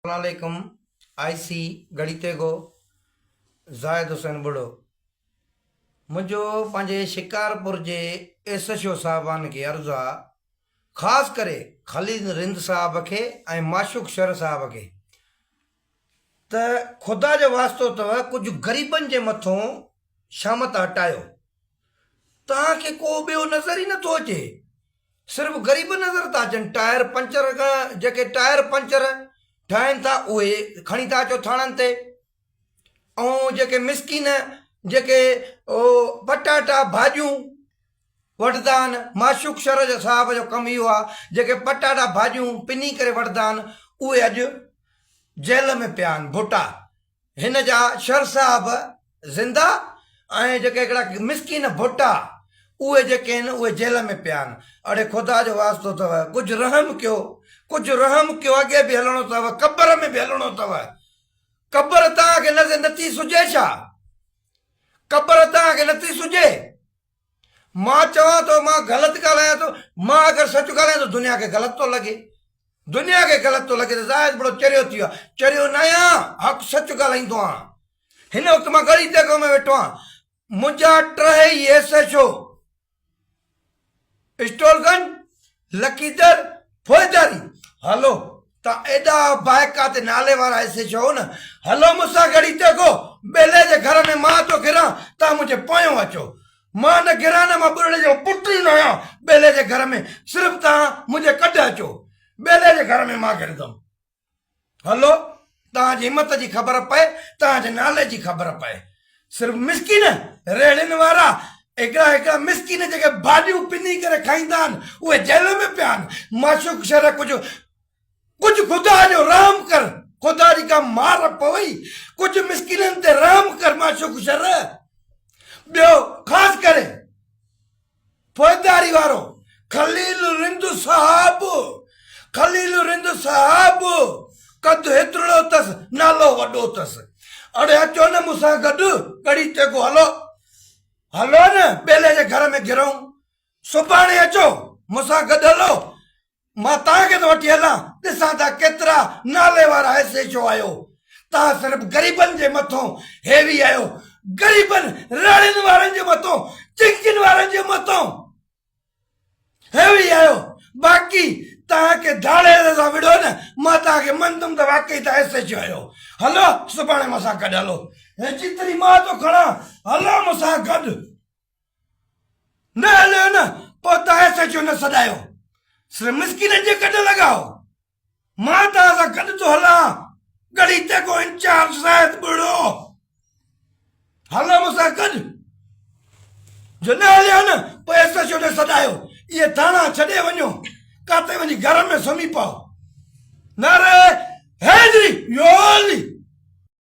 السلام عليڪم آء سي گڙي تيغو زاهد حسين ٻڙو منهنجو پنهنجي شڪارپور جي ايس ايڇ او صاحبان کي عرض آ خاص ڪري خليل رند صاحب کي ۽ معشوق شر صاحب کي ته خدا جو واسطو اٿو ڪجهه غريبن جي مٿون شامت هٽايو توهان کي ڪو ٻيو نظر ئي نٿو اچي صرف غريب نظر ٿا اچن، ٽائر پنچر جيڪي ٽائر پنچر ٺاهين ٿا اهي کڻي ٿا اچو ٿاڻن تي ۽ جيڪي مسڪين جيڪي پٽاٽا ڀاڄيون وٺندا آهن معشوق شر جو صاحب جو ڪم اهو آهي جيڪي پٽاٽا ڀاڄيون پني ڪري وٺندا آهن اهي اڄ جيل ۾ پيا آهن ڀٽا هن جا شر صاحب زنده ۽ جيڪي هڪڙا مسڪين ڀٽا اهي جيڪي آهن اهي جيل ۾ پيا آهن. اڙي خدا جو واسطو اٿو ڪجهه رحم ڪيو ڪجهه رحم ڪيو اڳي به هلڻو اٿو قبر ۾ به هلڻو اٿو قبر توهان کي نظر نٿي سجهي ڇا قبر توهان کي نٿي سجهي مان چوان ٿو مان غلط ڳالهايان ٿو مان اگر سچ ڳالهايان ته دنيا کي غلط ٿو لڳي دنيا کي غلط ٿو لڳي ته زاهد بڙو چريو ٿي ويو آهي چريو نه آهيان حق سچ ڳالهائيندو آهيان هن وقت مان ڳڙهي تيغو ۾ ويٺو آهيان منهنجا ٽه ئي ايس ايڇ او اسٽولگنج، لکيدر، فوجداري، هلو تان ايڏا بائڪا تي نالي وارا ايس ايڇ او نه هلو مون سان گهڙي تيغو ٻيلي جي گهر ۾ مان ٿو گهران تان منهنجي پويون اچو مان نه گهران نه مان ٻرڙي جو پٽ ئي نه آهيان ٻيلي جي گهر ۾ صرف تان منهنجي ڪڍ اچو ٻيلي جي گهر ۾ مان گهرندم. هلو توهان جي همت جي خبر پئي، توهان جي نالي جي خبر پئي. صرف مسڪين ريڙهين وارا هڪڙا هڪڙا مسڪين جيڪي ڀاڄيون پني ڪري کائيندا آهن اهي جيل ۾ پيا آهن. معشوق شر ڪجهه ڪجهه خدا جو رحم ڪر خدا جي ڪا مار پوئي ڪجهه مسڪينن تي رحم ڪر معشوق شر ٻيو خاص ڪري فوجداري وارو خليل رند صاحب خليل رند صاحب قد هيترڙو اٿس نالو وڏو اٿس اڙي اچو نه مون سان گڏ ڳڙهي تيغو هلو هلو نه ٻيلي جي گهر ۾ گهرئون سڀاڻي اچو مون سان گڏ هلو مان توهان کي ٿو وٺي هلان، ڏسان ته ڪيترا نالي وارا ايس ايڇ او آهيو. توهان صرف غريبن جي مٿون هيوي آهيو، غريبن ريڙهين وارن جي مٿون، چنڪين وارن جي مٿون هيوي آهيو. باقي توهان کي ڌاڙيل سان وڙهو نه، مان توهان کي مڃندم ته واقعي توهان ايس ايڇ او آهيو. هلو سڀاڻي مون سان گڏ هلو. هي جيتري مان ٿو کڻان، هلو مون سان گڏ. نه هليو نه پوء توهان ايس ايڇ او نه سڏايو صرف مسڪينن جي ڪڍ لڳاء مان توهان سان گڏ ٿو هلان ڳڙهي تيغو انچارج زاهد ٻرڙو هلو مون سان گڏ جو نه هليو نه پوء ايس ايڇ او نه سڏايو اهي ٿاڻا ڇڏي وڃو ڪاتي وڃي گهر ۾ سمهي پئو نعري حيدري يولي.